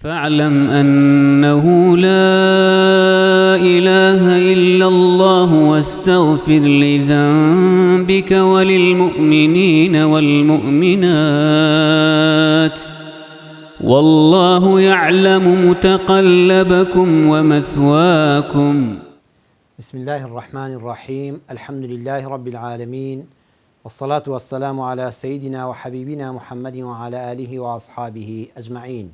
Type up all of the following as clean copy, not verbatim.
فاعلم انه لا الە الا اللە واستغفر لذنبک وللمومنین والمومنات واللە یعلم متقلبکم ومثواکم. بسم اللە الرحمن الرحیم الحمد للە رب العالمین والصلاة والسلام علی سیدنا وحبیبنا محمد وعلی آله واصحابه اجمعین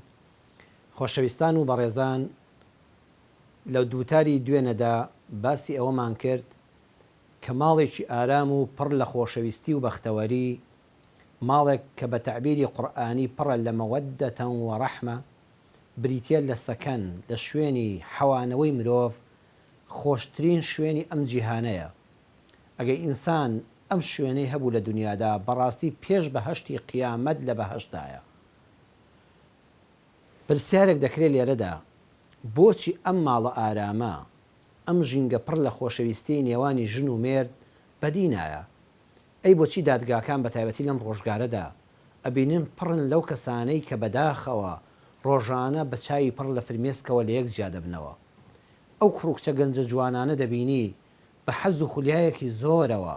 خۆشەویستان و بەڕێزان لە وتاری دوێنێدا باسی ئەوەمان کرد کە ماڵێکی ئارام و پڕ لە خۆشەویستی و بەختەوەری ماڵێک کە بە تەعبیری قورئانی پڕە لە مەوەدەتە و ڕەحمە بریتیە لە سەکەن لە شوێنی حەوانەوەی مرۆڤ خۆشترین شوێنی ئەم جیهانەیە ئەگەر ئینسان ئەم شوێنەی هەبوو لە دونیادا بەڕاستی پێش بەهەشتی قیامەت لە بەهەشتدایە. پرسیارێک دەکرێ لێرەدا بۆچی ئەم ماڵە ئارامە، ئەم ژینگە پڕ لە خۆشەویستیەی نێوانی ژن و مێرد بەدی نایە؟ ئەی بۆچی دادگاکان بەتایبەتی لەم ڕۆژگارەدا ئەبینن پڕن لەو کەسانەی کە بەداخەوە ڕۆژانە بە چاوی پڕ لە فرمێسکەوە لەیەک جیا دەبنەوە؟ ئەو کوڕ و کچە گەنجە جوانانە دەبینی بە حەز و خولیایەکی زۆرەوە،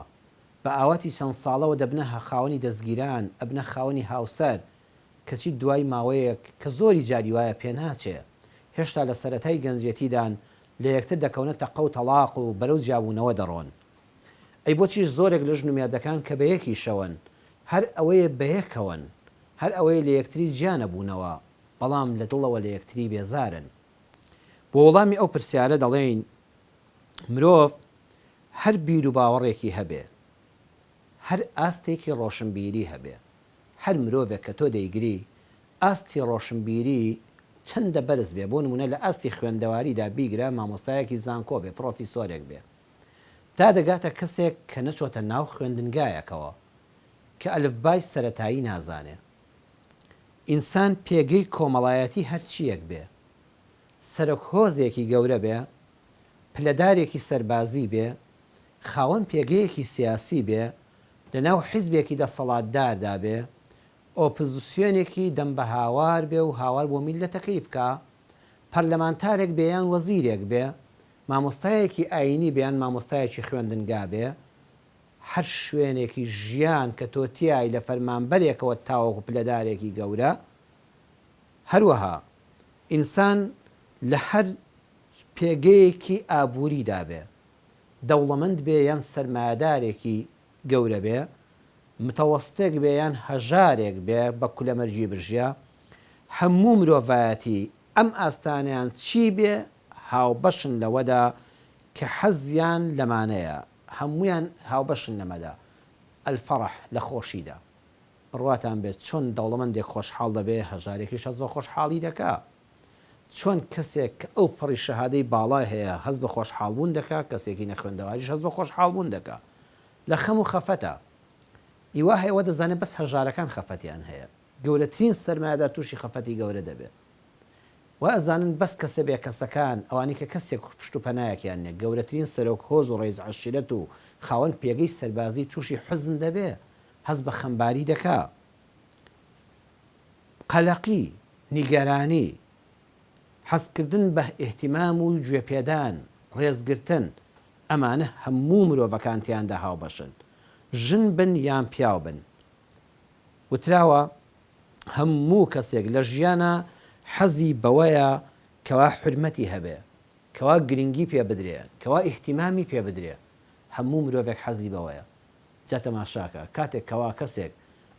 بە ئاواتی چەند ساڵەوە دەبنە خاوەنی دەزگیران، ئەبنە خاوەنی هاوسەر، کەچی دوای ماوەیەک کە زۆری جاری وایە پێناچێ، هێشتا لە سەرەتای گەنجێتیدان لە یەکتر دەکەونە تەقە و تەڵاق و بەرەو جیابوونەوە دەڕۆن. ئەی بۆچیش زۆرێک لە ژن و مێردەکان کە بەیەکیشەوەن، هەر ئەوەیە بەیەکەوەن، هەر ئەوەیە لە یەکتری جیا نەبوونەوە، بەڵام لە دڵەوە لە یەکتری بێزارن؟ بۆ وەڵامی ئەو پرسیارە دەڵێین، مرۆڤ هەر بیروباوەڕێکی هەبێ، هەر ئاستێکی ڕۆشنبیری هەبێ، هەر مرۆڤێک کە تۆ دەیگری، ئاستی ڕۆشنبیری چەندە بەرز بێ، بۆ نموونە لە ئاستی خوێندەواریدا بیگرە مامۆستایەکی زانکۆ بێ، پڕۆفیسۆرێک بێ، تا دەگاتە کەسێک کە نەچۆتە ناو خوێندنگایەکەوە، کە ئەلفبای سەرەتایی نازانێ. ئینسان پێگەی کۆمەڵایەتی هەرچییەک بێ، سەرۆک هۆزێکی گەورە بێ، پلەدارێکی سەربازی بێ، خاوەن پێگەیەکی سیاسی بێ، لە ناو حیزبێکی دەسەڵاتداردا بێ، ئۆپزسیۆنێکی دەم بە هاوار بێ و هاوار بۆ میللەتەکەی بکا، پەرلەمانتارێک بێ یان وەزیرێک بێ، مامۆستایەکی ئایینی بێ یان مامۆستایەکی خوێندنگا بێ، هەر شوێنێکی ژیان کە تۆ تیای لە فەرمانبەرێکەوە تاوەکو پلەدارێکی گەورە، هەروەها ئینسان لە هەر پێگەیەکی ئابووریدا بێ، دەوڵەمەند بێ یان سەرمایەدارێکی گەورە بێ، متەوەستێک بێ یان هەژارێک بێ بە کولەمەرگی برژیا، هەموو مرۆڤایەتی ئەم ئاستانەیان چی بێ هاوبەشن لەوەدا کە حەزیان لەمانەیە، هەموویان هاوبەشن لەمەدا، الفرح، لە خۆشیدا. بڕواتان بێت چۆن دەوڵەمەندێک خۆشحاڵ دەبێ هەژارێکیش هەست بە خۆشحاڵی دەکا. چۆن کەسێک کە ئەو پەڕی شەهادەی باڵای هەیە هەست بە خۆشحاڵ بوون دەکا کەسێکی نەخوێندەواریش هەست بە خۆشحاڵ بوون دەکا. لە خەم و خەفەتا. ئی وا هەیە وا دەزانێ بەس هەژارەکان خەفەتیان هەیە. گەورەترین سەرمایەدار تووشی خەفەتی گەورە دەبێ. وا ئەزانن بەس کەسە بێ کەسەکان، ئەوانەی کە کەسێک پشت و پەنایەکیان نیە، گەورەترین سەرۆک هۆز و ڕەیس عەشیرەت و خاوەن پێگەی سەربازی تووشی حوزن دەبێ. هەست بە خەمباری دەکا. قەلەقی، نیگەرانی، حەزکردن بە ئیهتیمام و گوێپێدان، ڕێزگرتن، ئەمانە هەموو مرۆڤەکان تیاندا هاوبەشن، ژن بن یان پیاو بن. وتراوە هەموو کەسێک لە ژیانا حەزی بەوەیە کەوا حورمەتی هەبێ، کەوا گرنگی پێ بدرێ، کەوا ئیهتیمامی پێ بدرێ. هەموو مرۆڤێک حەزی بەوەیە. جا تەماشاکە کاتێک کەوا کەسێک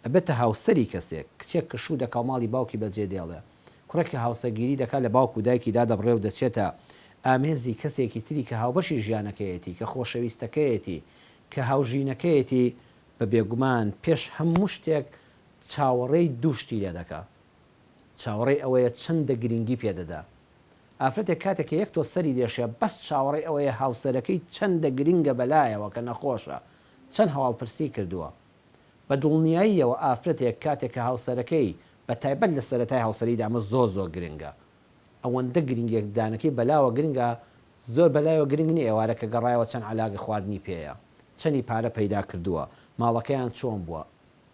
ئەبێتە هاوسەری کەسێک، کچێک کە شوو دەکا و ماڵی باوکی بەجێ دێڵێ، کوڕێک کە هاوسەرگیری دەکا لە باوک و دایکی دادەبڕێ و دەچێتە ئامێزی کەسێکی تری کە هاوبەشی ژیانەکەیەتی، کە خۆشەویستەکەیەتی، کە هاوژینەکەیەتی، بە بێگومان پێش هەموو شتێک چاوەڕێی دوو شتی لێ دەکا، چاوەڕێی ئەوەیە چەندە گرینگی پێ دەدا. ئافرەتێک کاتێک کە یەک تۆز سەری دێشێ بەس چاوەڕێی ئەوەیە هاوسەرەکەی چەندە گرینگە بەلایەوە کە نەخۆشە چەند هەواڵپرسی کردووە. بە دڵنیاییەوە ئافرەتێک کاتێک کە هاوسەرەکەی بە تایبەت لە سەرەتای هاوسەریدا ئەمە زۆر زۆر گرنگە ئەوەندە گرینگیەکدانەکەی بەلاوە گرنگە زۆر بەلایەوە گرنگ نیە ئێوارە کە گەڕایەوە چەند عەلاگە خواردنی پێیە چەنی پارە پەیدا کردووە ماڵەکەیان چۆن بووە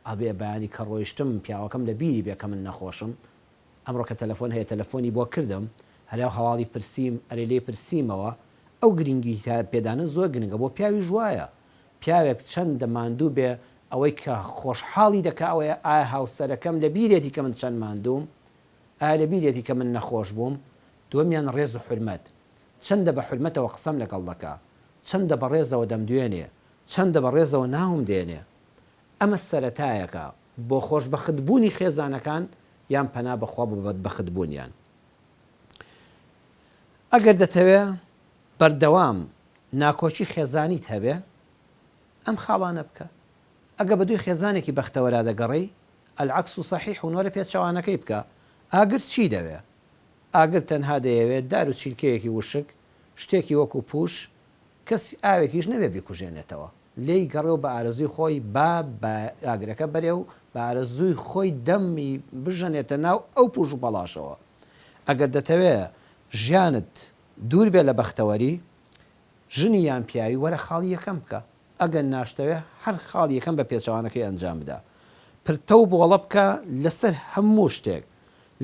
ئەبێ بەیانی کە ڕۆیشتم پیاوەکەم لە بیری بێ کە من نەخۆشم. ئەمڕۆ کە تەلەفۆن هەیە تەلەفۆنی بۆ کردم هەرا هەواڵی پرسیم ئەرێ لێی پرسیمەوە ئەو گرنگی پێدانە زۆر گرنگە بۆ پیاویش وایە پیاوێک چەندە ماندوو بێ ئەوەی کە خۆشحاڵی دەکا ئەوەیە ئایا هاوسەرەکەم لە بیرێتی کە من چەند ماندووم ئایا لە بیرێتی کە من نەخۆش بووم دووەمیان ڕێز و حورمەت چەندە بە حورمەتەوە قسەم لەگەڵ دەکا چەندە بە ڕێزەوە دەمدوێنێ چەندە بە ڕێزەوە ناوم دێنێ ئەمە سەرەتایەکە بۆ خۆشبەخت بوونی خێزانەکان یان پەنا بەخوا بۆ بەدبەخت بوونیان. ئەگەر دەتەوێ بەردەوام ناکۆکی خێزانیت هەبێ ئەم خاڵانە بکە. ئەگە بەدووی خێزانێکی بەختەوەرا دەگەڕێی العکس صحیح وەرە پێچەوانەکەی بکە. ئاگر چی دەوێ؟ ئاگر تەنها دەیەوێ دار و چیلکەیەکی وشک، شتێکی وەکو پوش، کەس ئاوێکیش نەبێ بیکوژێنێتەوە. لێی گەڕێ و بە ئارەزووی خۆی با بە ئاگرەکە بەرێ و بە ئارەزووی خۆی دەمی بژەنێتە ناو ئەو پووش و پەڵاشەوە. ئەگەر دەتەوێ ژیانت دوور بێ لە بەختەوەری، ژنی یان پیاوی، وەرە خاڵی یەکەم بکە. ئەگەر ناشتەوێ هەر خاڵی یەکەم بە پێچەوانەکەی ئەنجام بدە. پرتە و بۆڵە بکە لەسەر هەموو شتێک،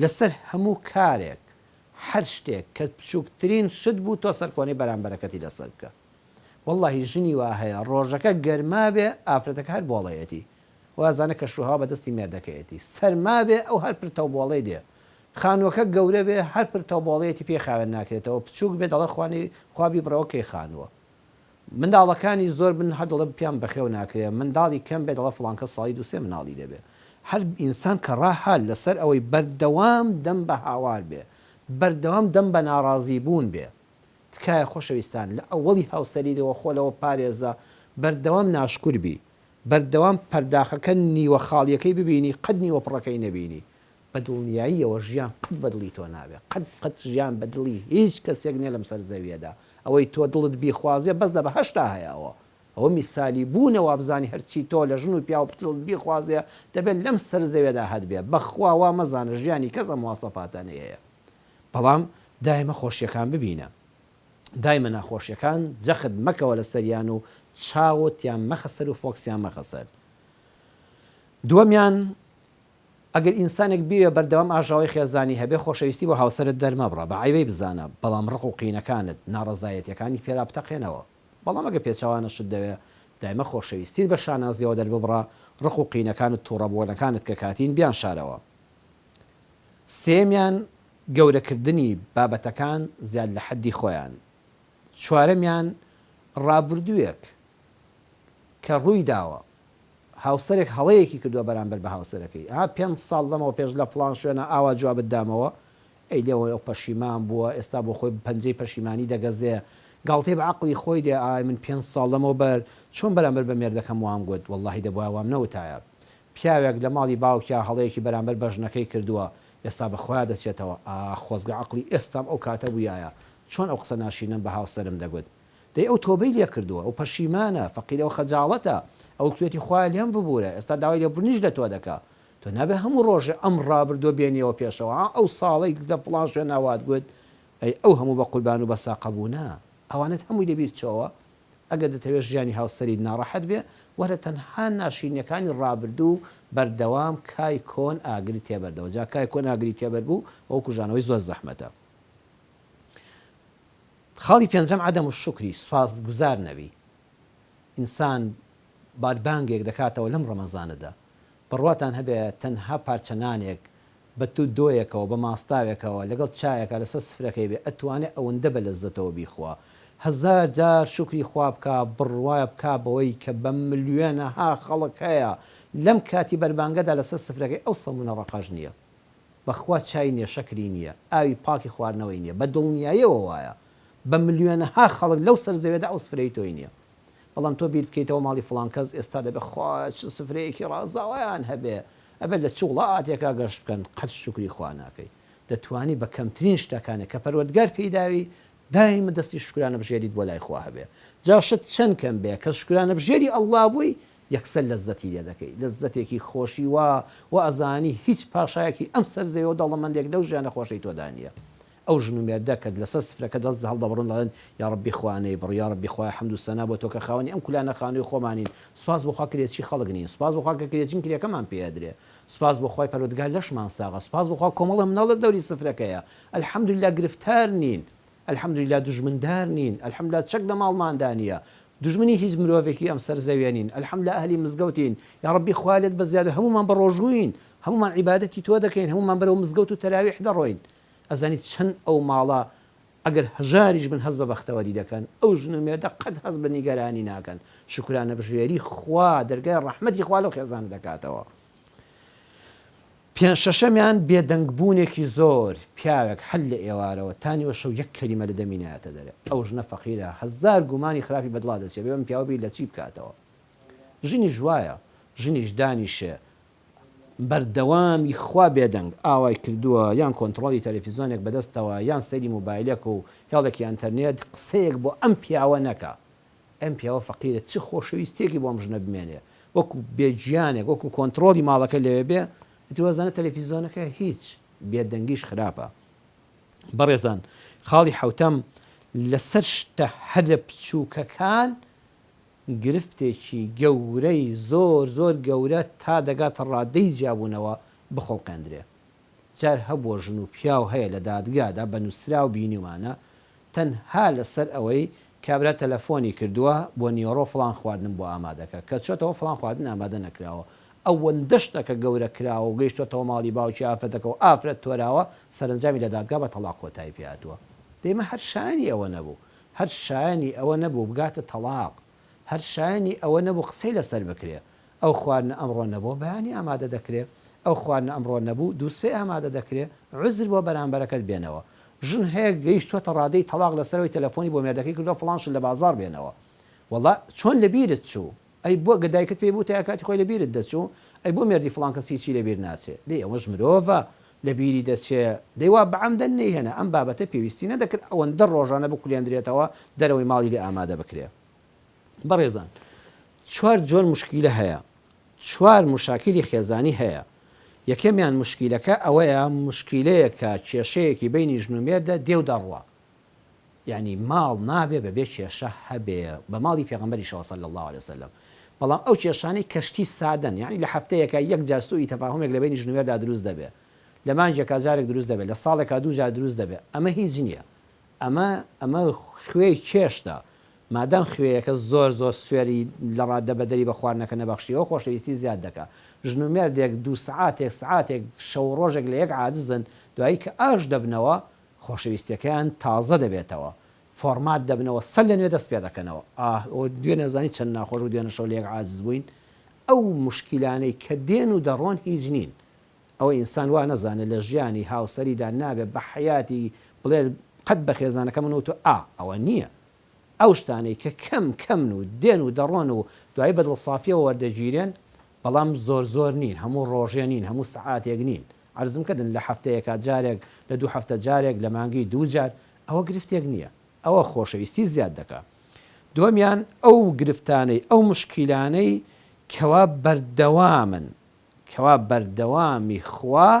لەسەر هەموو کارێک، هەر شتێک کە بچووکترین شت بوو تۆ سەرکۆنەی بەرامبەرەکەتی لەسەر بکە. وەڵاهی ژنی وا هەیە ڕۆژەکە گەرما بێ ئافرەتەکە هەر بۆڵەیەتی وازانێ کەشوهەوا بە دەستی مێردەکەیەتی سەرما بێ ئەو هەر پرتەو بۆڵەی دێ خانوەکە گەورە بێ هەر پرتەو بۆڵەیەتی پێی خاوێن ناکرێتەوە بچوک بێ دەڵێ خوانی خوا بیبڕەوە کەی خانوە منداڵەکانی زۆر بن هەر دەڵێ پیان بەخێو ناکرێ منداڵی کەم بێ دەڵێ فڵانکە ساڵی دوو سێ مناڵی دەبێ هەر ئینسان کە ڕاهات لەسەر ئەوەی بەردەوام دەم بە هاوار بێ بەردەوام دەم بە ناڕازی بوون بێ تکایە خۆشەویستان لە ئەوەڵی هاوسەریتەوە خۆ لەوە پارێزە بەردەوام ناشکور بی بەردەوام پەرداخەکە نیوە خاڵیەکەی ببینی قەت نیوە پڕەکەی نەبینی بە دڵنیاییەوە ژیان قەت بە دڵی تۆ نابێ قەت قەت ژیان بە دڵی هیچ کەسێک نیە لەم سەر زەویەدا ئەوەی تۆ دڵت بیخوازێ بەس لە بەهەشتا هەیە ئەوە ئەوە میسالی بوونە وابزانی هەرچی تۆ لە ژن و پیاو دڵت بیخوازێ دەبێت لەم سەر زەویەدا هەتبێ بەخوا وا مەزانە ژیانی کەس ئەم مواسەفاتانەی هەیە بەڵام دایمە خۆشیەکان ببینە دایمە ناخۆشیەکان جەخت مەکەوە لەسەریان و چاوت یان مەخە سەر و فۆکسیان مەخە سەر. دووەمیان ئەگەر ئینسانێک بیەوێ بەردەوام ئاژاوەی خێزانی هەبێ خۆشەویستی بۆ هاوسەرت دەرمەبڕە بە عەیبەی بزانە بەڵام ڕق و قینەکانت ناڕەزایەتیەکانیت پێدا بتەقێنەوە بەڵام ئەگەر پێچەوانەشت دەوێ دایمە خۆشەویستیت بە شانازیەوە دەرببڕە ڕق و قینەکانت توڕەبووەنەکانت کە کاتین بیانشارەوە. سێیەمیان گەورەکردنی بابەتەکان زیاد لە حەدی خۆیان. چوارەمیان ڕابردووێک کە ڕوویداوە، هاوسەرێک هەڵەیەکی کردووە بەرامبەر بە هاوسەرەکەی، ها پێنج ساڵ لەمەوە پێش لە فڵان شوێنا ئاوا جوابت دامەوە، ئەی لێوە ئەو پەشیمان بووە، ئێستا بۆ خۆی پەنجەی پەشیمانی دەگەزێ، گاڵتەی بە عەقڵی خۆی دێ، ئای من پێنج ساڵ لەمەوبەر چۆن بەرامبەر بە مێردەکەم وام گوت، وەڵڵاهی دەبوایە وام نەوتایە. پیاوێک لە ماڵی باوکیا هەڵەیەکی بەرامبەر بە ژنەکەی کردووە ئێستا بە خۆیا دەچێتەوە ئاخ خۆزگە عەقڵی ئێستام ئەو کاتە بوویایە چۆن ئەو قسە ناشرینەم بە هاوسەرم دەگوت دەی ئەو تۆبەی لێ کردووە ئەو پەشیمانە فەقیرە ئەو خەجاڵەتە ئەو کوێتی خوایە لێم ببورە ئێستا داوای لێبوردنیش لە تۆ دەکا تۆ نابێ هەموو ڕۆژێ ئەم ڕابردووە بێنیەوە پێشەوە ها ئەو ساڵەی لە فڵان شوێنا وات گوت ئەی ئەو هەموو بە قوربان و بە ساقە بوونە ئەوانەت هەمووی لەبیر چۆوە ئەگەر دەتەوێت ژیانی هاوسەریت ناڕەحەت بێ، وەرە تەنها ناشرینیەکانی ڕابردوو بەردەوام کای کۆن ئاگری تێبەردەوە، جا کای کۆن ئاگری تێبەربوو ئەوە کوژانەوەی زۆر زەحمەتە. خاڵی پێنجەم عدم الشکری سوپاس گوزار نەبی. ئینسان باربانگێک دەکاتەوە لەم ڕەمەزانەدا بڕواتان هەبێ تەنها پارچە نانێک بە تو دۆیەکەوە بە ماستاوێکەوە لەگەڵ چایەکا لەسەر سفرەکەی بێ ئەتوانێ ئەوەندە بە لەززەتەوە بیخوا هەزار جار شوکری خوا بکا بڕوا بکا بەوەی کە بە ملیۆنەها خەڵک هەیە لەم کاتی بەربانگەدا لەسەر سفرەکەی ئەو سەمونە ڕەقەش نیە بەخوا چای نیە شەکری نیە ئاوی پاکی خواردنەوەی نیە بە دڵنیایەوە وایە بە ملیۆنەها خەڵک لەو سەر زەوێدا ئەو سفرەی تۆی نیە بەڵام تۆ بیر بکەیتەوە ماڵی فڵان کەس ئێستا دەبێ خوایە چ سفرەیەکی ڕازاوەیان هەبێ ئەبێ لە چ وڵاتێکا گەشت بکەن قەت شوکری خوا ناکەی دەتوانی بە کەمترین شتەکانێک کە پەروەردگار پێی داوی دایمە دەستی شوکرانە بژێریت بۆ لای خوا هەبێ جا شت چەند کەم بێ کە شوکرانە بژێری اللە بووی یەکسەر لەززەتی لێ دەکەی لەززەتێکی خۆشی وا وا ئەزانی هیچ پاشایەکی ئەم سەر زەویەو دەوڵەمەندێک لەو ژیانە خۆشەی تۆدا نیە. ئەو ژن و مێردە کە لەسەر سفرەکە دەست هەڵدەبڕن دەڵێن یاڕەبی خوا نەیبڕی یاڕەبی خوایە حەمد و سەنا بۆ تۆ کە خاوەنی ئەم کولانە خانووی خۆمانین سوپاس بۆ خوا کرێچی خەڵک نین سوپاس بۆ خوا کە کرێچین کرێکەمان پێ ئەدرێ سوپاس بۆ خوای پەروەردگار لەشمان ساغە سوپاس بۆ خوا کۆمەڵێ مناڵ لە دەوری سفرەکەیە الحمدللە گرفتار نین الحمدللە دوژمندار نین الحمدللە چەک لە ماڵماندا نییە دوژمنی هیچ مرۆڤێکی ئەم سەر زەویە نین الحمدللە ئەهلی مزگەوتین یاڕەبی خوا لێت بەزیادە هەموومان بەڕۆژووین هەموومان عیبادەتی تۆ دەکەین هەموومان بەرەو مزگەوت و تەراویح دەڕۆین ئەزانی چەند ئەو ماڵە ئەگەر هەژاریش بن هەست بە بەختەوەری دەکەن ئەو ژن و مێردە قەت هەست بە نیگەرانی ناکەن شوکرانەبژێری خوا دەرگای ڕەحمەتی خوا لەو خێزانە دەکاتەوە. پێ شەشەمیان بێدەنگ بوونێکی زۆر، پیاوێک هەر لە ئێوارەوە تا نیوە شەو یەک کەلیمە لە دەمی نایەتە دەرێ، ئەو ژنە فەقیرە هەزار گومانی خراپی بەدڵا دەچێ بێ ئەم پیاوە بیر لە چی بکاتەوە. ژنیش وایە، ژنیش دانیشێ بەردەوام یخوا بێدەنگ ئاوای کردووە یان کۆنتڕۆڵی تەلەفیزۆنێک بەدەستەوە یان سەیری موبایلێک و هێڵێکی ئەنتەرنێت قسەیەک بۆ ئەم پیاوە نەکا ئەم پیاوە فەقیرە چ خۆشەویستیەکی بۆ ئەم ژنە بمێنێ وەکو بێ گیانێک وەکو کۆنتڕۆڵی ماڵەکە لەوێ بێ ئیتر وازانە تەلەفیزۆنەکە هیچ بێدەنگیش خراپە بەڕێزان خاڵی حەوتەم لەسەر شتە هەرە بچووکەکان گرفتێکی گەورەی زۆر زۆر گەورە تا دەگاتە ڕادەی جیابوونەوە بخوڵقێندرێ. جار هەبووە ژن و پیاو هەیە لە دادگادا بە نووسراو بینیومانە تەنها لەسەر ئەوەی کابرا تەلەفۆنی کردووە بۆ نیوەڕۆ فڵان خواردنم بۆ ئامادەکە کە چۆتەوە فڵان خواردن ئامادە نەکراوە ئەوەندە شتەکە گەورە کراوە و گەیشتۆتەوە ماڵی باوکی ئافرەتەکە و ئافرەت تۆراوە سەرەنجامی لە دادگا بە تەڵاق کۆتایی پێ هاتووە دەی ئەمە هەر شایەنی ئەوە نەبوو هەر شایەنی ئەوە نەبوو بگاتە تەڵاق، هەر شایەنی ئەوە نەبوو قسەی لەسەر بکرێ. ئەو خواردنە ئەمڕۆ نەبووە بەیانی ئامادە دەکرێ، ئەو خواردنە ئەمڕۆ نەبوو دووسبەی ئامادە دەکرێ، عوزر بۆ بەرامبەرەکەت بێنەوە. ژن هەیە گەیشتووەتە ڕادەی تەڵاق لەسەر ئەوەی تەلەفۆنی بۆ مێردەکەی کردووە فڵان شت لە بازاڕ بێنەوە. وەڵا چۆن لەبیرت چوو؟ ئەی بۆ گەر دایکت پێی بوتایە کاتی خۆی لەبیرت دەچوو؟ ئەی بۆ مێردی فڵان کەس هیچی لەبیر ناچێ؟ دەی ئەوەش مرۆڤە لەبیری دەچێ، دەی وا بەعەمدەن نەیهێنا، ئەم بابەتە پێویستی نەدەکرد ئەوەندە ڕۆژانە بکولێندرێتەوە دەرەوەی ماڵی لێ ئامادە بکرێ. بەڕێزان چوار جۆر موشکیلە هەیە، چوار موشاکیلی خێزانی هەیە، یەکەمیان موشکیلەکە ئەوەیە موشکیلەیەکە کێشەیەکی بەینی ژن و مێردە دێ و دەڕوا، یەعنی ماڵ نابێ بەبێ کێشە هەبێ بە ماڵی پێغەمبەریشەوە صلی اللە علیە وسلم بەڵام ئەو کێشانەی کە شتی سادەن یەعنی لە هەفتەیەکا یەک جار سوئی تەفاهومێک لە بەینی ژن و مێردا دروست دەبێ لە مانگێکا جارێک دروست دەبێ لە ساڵێکا دوو جار دروست دەبێ ئەمە هیچ نییە ئەمە ئەمە خوێی چێشتە مادام خوێیەکە زۆر زۆر سوێری لە ڕادە بەدەری بە خواردنەکە نەبەخشیەوە خۆشەویستی زیاد دەکا ژن و مێردێک دوو سەعاتێک سەعاتێک شەو و ڕۆژێک لە یەک عاجزن دوایی کە ئاش دەبنەوە خۆشەویستیەکەیان تازە دەبێتەوە فۆڕمات دەبنەوە سەر لە نوێ دەست پێدەکەنەوە ئاه ئەوە دوێنێ زانی چەند ناخۆش بوو دوێنێ شەو لەیەک عاجز بووین ئەو موشکیلانەی کە دێن و دەڕۆن هیچ نین ئەوە ئینسان وا نەزانێ لە ژیانی هاوسەریدا نابێ بە حەیاتی بڵێ قەت بە خێزانەکەم نەوتوە ئا ئەوە نییە ئەو شتانەی کە کەم کەمن و دێن و دەڕۆن و دوایی بە دڵسافیەوە وەردەگیرێن بەڵام زۆر زۆر نین هەموو ڕۆژێ نین هەموو سەعاتێک نین عەرزم کردن لە هەفتەیەکا جارێک لە دوو هەفتە جارێک لە مانگی دوو جار ئەوە گرفتێک نییە ئەوە خۆشەویستی زیاد دەکا دووەمیان ئەو گرفتانەی ئەو مشکیلانەی کەوا بەردەوامن کەوا بەردەوامی خوا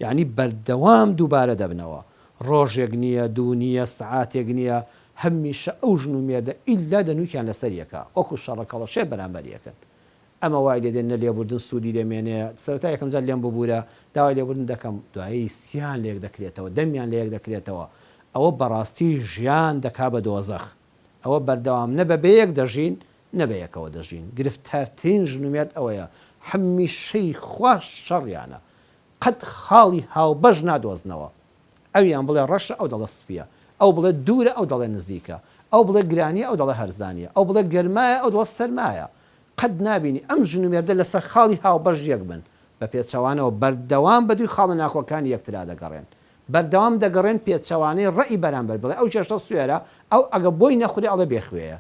یەعنی بەردەوام دووبارە دەبنەوە ڕۆژێک نییە دوو نییە سەعاتێک نییە هەمیشە ئەو ژن و مێردە ئیلا دەنووکیان لەسەر یەکە وەکو شەڕە کەڵەشێر بەرامبەر یەکن ئەمە وای لێدێ نە لێبوردن سوودی دەمێنێ، سەرەتا یەکەم جار لێم ببورە، داوای لێبوردن دەکەم، دوایی سیان لەیەک دەکرێتەوە، دەمیان لەیەک دەکرێتەوە، ئەوە بەڕاستی ژیان دەکا بە دۆزەخ، ئەوە بەردەوام نە بە بێیەک دەژین، نە بە یەکەوە دەژین، گرفتارترین ژن و مێرد ئەوەیە هەمیشەی خوا شەڕیانە، قەت خاڵی هاوبەش نادۆزنەوە، ئەویان بڵێ ڕەشە ئەو دەڵێ سپییە، ئەو بڵێ دوورە ئەو دەڵێ نزیکە، ئەو بڵێ گرانییە ئەو دەڵێ هەرزانییە، ئەو بڵێ گەرمایە ئەو دەڵێ سەرمایە. قەت نابینی ئەم ژن و مێردە لەسەر خاڵی هاوبەش یەک بن، بە پێچەوانەوە بەردەوام بە دووی خاڵە ناکۆکانی یەکترا دەگەڕێن. بەردەوام دەگەڕێن پێچەوانەی ڕەئی بەرامبەر بڵێ ئەو چێشتە سوێرە، ئەو ئەگە بۆی نەخورێ ئەڵێ بێ خوێیە.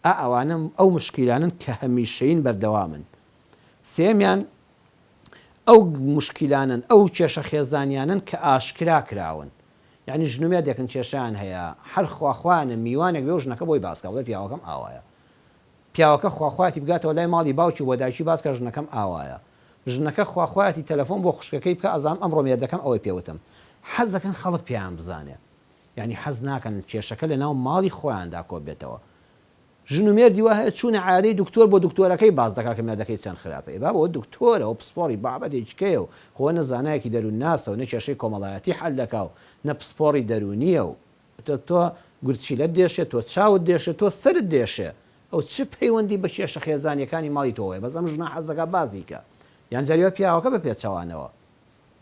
ئا ئەوانە ئەو مشکیلانەن کە هەمیشەیین بەردەوامن. سێیەمیان ئەو موشکیلانەن، ئەو کێشە خێزانیانەن کە ئاشکرا کراون. یەعنی ژن و مێردێکن کێشەیان هەیە، هەر خواخوایانە میوانێک بێ و ژنەکە بۆی باس کا بڵێ پیاوەکەم ئاوایە. پیاوەکە خواخوایەتی بگاتەوە لای ماڵی باوکی و بۆ دایکی باس کا ژنەکەم ئاوایە. ژنەکە خواخوایەتی تەلەفۆن بۆ خوشکەکەی بکا ئەزانم ئەمڕۆ مێردەکەم ئەوەی پێ وتم. حەز دەکەن خەڵک پێیان بزانێ. یانی حەز ناکەن کێشەکە لە ناو ماڵی خۆیاندا کۆ بێتەوە. ژن و مێردی وا هەیە چوونە عیادەی دکتۆر بۆ دکتۆرەکەی باس دەکا کە مێردەکەی چەند خراپە. ئێ بابە ئەوە دکتۆرە ئەوە پسپۆڕی بابەتێکی کەیە و خۆ نە زانایەکی دەروونناسە و نە کێشەی کۆمەڵایەتی حەل دەکا و نە پسپۆڕی دەروونییە و تۆ تۆ گورچیلەت دێشێ تۆ چاوت دێشێ تۆ سەرت دێشێ ئەو چ پەیوەندی بە کێشە خێزانیەکانی ماڵی تۆوە هەیە بەس ئەم ژنە حەز دەکا باسی کە یان جاری وا پیاوەکە بە پێچەوانەوە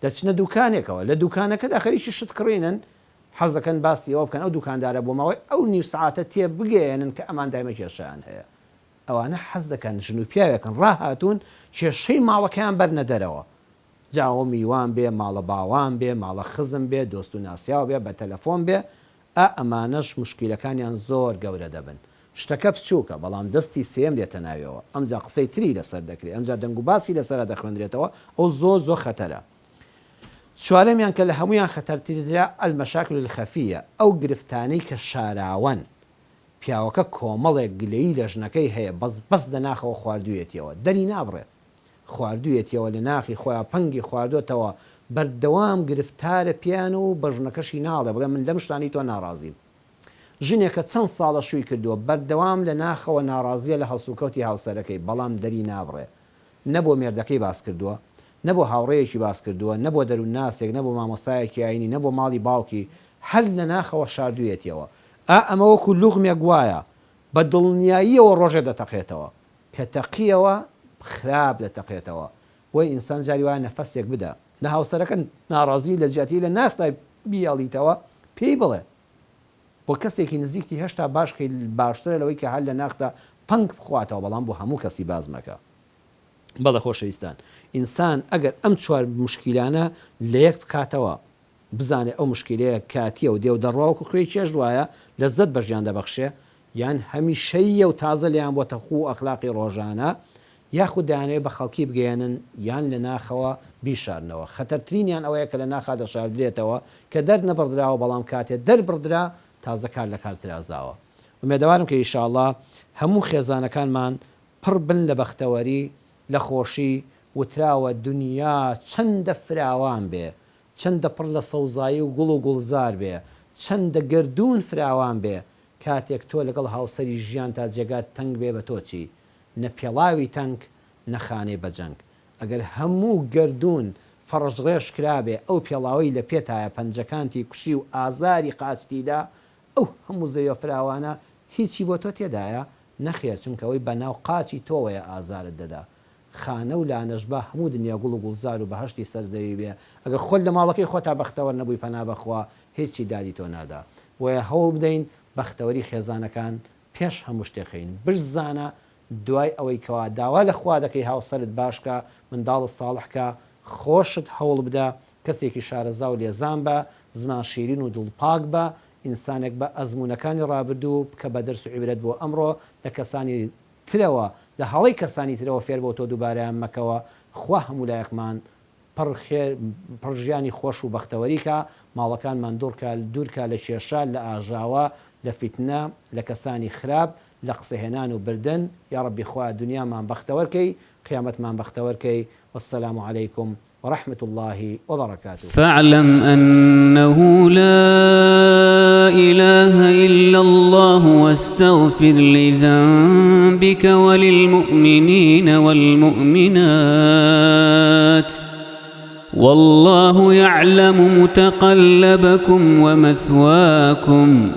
دەچنە دوکانێکەوە لە دوکانەکەدا خەریکی شت کڕینن حەز دەکەن باسی ئەوە بکەن ئەو دوکاندارە بۆ ماوەی ئەو نیو سەعاتە تێ بگەیەنن کە ئەمان دایمە کێشەیان هەیە ئەوانە حەز دەکەن ژن و پیاوێکن ڕاهاتوون کێشەی ماڵەکەیان بەرنە دەرەوە جا ئەوە میوان بێ، ماڵە باوان بێ، ماڵە خزم بێ، دۆست و ناسیاو بێ، بە تەلەفۆن بێ، ئا ئەمانەش موشکیلەکانیان زۆر گەورە دەبن. شتەکە بچووکە، بەڵام دەستی سێیەم دێتە ناویەوە، ئەمجا قسەی تری لەسەر دەکرێ، ئەمجا دەنگوباسی لەسەرا دەخوێندرێتەوە، ئەو زۆر زۆر خەتەرە. چوارەمیان کە لە هەموویان خەتەرترە، المشاکل الخفیە، ئەو گرفتانەی کە شاراوەن، پیاوەکە کۆمەڵێک گلەیی لە ژنەکەی هەیە، بەس بەس لە ناخەوە خواردوویەتیەوە، دەری نابڕێت. خواردویەتیەوە لە ناخی خۆیا پەنگی خواردۆتەوە بەردەوام گرفتارە پێیان و بە ژنەکەشی ناڵێ بڵێ من لەم شتانەی تۆ ناڕازیم ژنێکە چەند ساڵە شوی کردووە بەردەوام لە ناخەوە ناڕازیە لە هەڵسوکەوتی هاوسەرەکەی بەڵام دەری نابڕێ نە بۆ مێردەکەی باس کردووە نە بۆ هاوڕێیەکی باس کردووە نە بۆ دەروونناسێک نە بۆ مامۆستایەکی ئاینی نە بۆ ماڵی باوکی هەر لە ناخەوە شاردویەتیەوە ئا ئەمە وەکو لوغمێک وایە بە دڵنیاییەوە ڕۆژێ دەتەقێتەوە کە تەقیەوە خراپ دەتەقێتەوە بۆیە ئینسان جاری وایە نەفەسێک بدە لە هاوسەرەکە ناڕازی لە جیاتی لە ناخدا بیەڵیتەوە پێی بڵێ بۆ کەسێکی نزیکتی هێشتا باش کەی باشترە لەوەی کە هەر لە ناخدا پەنگ بخواتەوە بەڵام بۆ هەموو کەسی باس مەکە بەڵێ خۆشەویستان ئینسان ئەگەر ئەم چوار مشکیلانە لە یەک بکاتەوە بزانێ ئەو مشکیلەیە کاتیە و دێ و دەڕوا وەکو خوێی چێشت وایە لەززەت بە ژیان دەبەخشێ یان هەمیشەییە و تازە لێیان بۆتە خوو و ئەخلاقی ڕۆژانە یاخود دەیانەوێ بە خەڵکی بگەیەنن یان لە ناخەوە بیشارنەوە خەتەرترینیان ئەوەیە کە لە ناخا دەشاردرێتەوە کە دەرنەبڕدراوە بەڵام کاتێ دەربڕدرا تازە کار لە کار ترازاوە ئومێدەوارم کە ئیشاڵڵا هەموو خێزانەکانمان پڕ بن لە بەختەوەری لە خۆشی وتراوە دونیا چەندە فراوان بێ چەندە پڕ لە سەوزایی و گوڵ و گوڵزار بێ، چەندە گەردوون فراوان بێ، کاتێک تۆ لەگەڵ هاوسەری ژیانتا جێگات تەنگ بێ بە تۆ چی؟ نە پێڵاوی تەنگ، نە خانەی بەجەنگ. ئەگەر هەموو گەردوون فەڕشڕێژ کرابێ، ئەو پێڵاوەی لە پێتایە پەنجەکانتی کوشی و ئازاری قاچتی دا، ئەو هەموو زەویە فراوانە هیچی بۆ تۆ تێدایە؟ نەخێر، چونکە ئەوەی بە ناو قاچی تۆوەیە ئازارت دەدا. خانە و لانەش با هەموو دنیا گوڵ و گوڵزار و بەهەشتی سەر زەوی بێ، ئەگەر خۆت لە ماڵەکەی خۆتا بەختەوەر نەبووی پەنا بە خوا هیچی دادی تۆ نادا. بۆیە هەوڵ بدەین بەختەوەری خێزانەکان پێش هەموو شتێک خەین. بشزانە دوای ئەوەی کەوا داوا لە خوا دەکەی هاوسەرت باش کە، منداڵت ساڵح کە، خۆشت هەوڵ بدە کەسێکی شارەزا و لێزان بە، زمان شیرین و دڵ پاک بە، ئینسانێک بە، ئەزموونەکانی ڕابردوو بکە بە دەرس و عیبرەت بۆ ئەمڕۆ، لە کەسانی ترەوە لە هەڵەی کەسانی ترەوە فێربەو تۆ دووبارەیان مەکەوە خوا هەموو لایەکمان پڕ خێر پڕ ژیانی خۆش و بەختەوەری کا ماڵەکانمان دوڕکا دوورکا لە کێشە لە ئاژاوە لە فیتنە لە کەسانی خراپ لە قسە هێنان و بردن یاڕەبی خوایە دونیامان بەختەوەر کەی قیامەتمان بەختەوەر کەی والسلام علیکم ورحمة اللە وبرکاته. فاعلم انه لا اله الا الله واستغفر لذنبک وللمؤمنین والمؤمنات واللە یعلم متقلبکم ومثواکم.